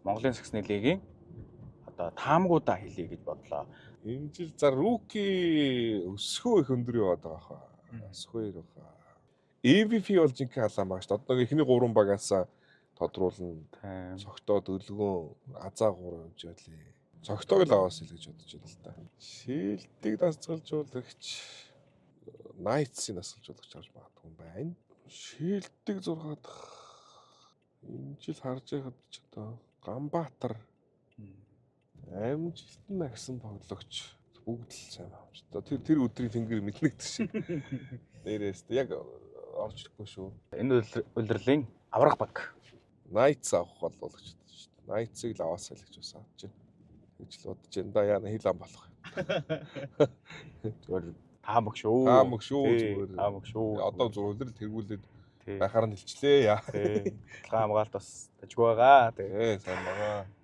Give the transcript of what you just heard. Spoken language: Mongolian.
Монголын сагсны лигийн одоо таамгуудаа хэлье гэж бодлоо. Энэ жил за rookie өсгөө их өндөр яваад байгаа хаа. Өсгөө баха. MVP бол жинхэнэ халаан байгаа шүү дээ. Одоо эхний гурван багаас тодруулна. Цогтоо, дөлгөөн, азаа гурав явж байлээ. Цогтоог л аваас ил гэж бодож байна л та. Шилдэг дасгалжуулагч Knights-ийн дасгалжуулагч авч магадгүй юм байна. Шилдэг 6 дахь энэ жил харж байхад ч одоо Ганбаатар, амжилт нь агсан тоглогч бүгд л сайн авч. Тэр тэр өдрийн тэнгэр мэднэ гэдэг шиг. Нэрээс яг орж ирэхгүй шүү. Энэ улирлын аврах баг. Knights авах болов гэж бодож шүү дээ. Knights-ыг л аваасаа л гэж бас бодож байна. Гэж л бодож байна да. Яна хил ам болох. Зүгээр таамаг шүү. Таамаг шүү зүгээр. Таамаг шүү. Одоо зурлал тэргүүлээд байхаар нь хэлчлээ яа. Тий. Толгой хамгаалт бас тажгүй байгаа. Тий, сайн байгаа.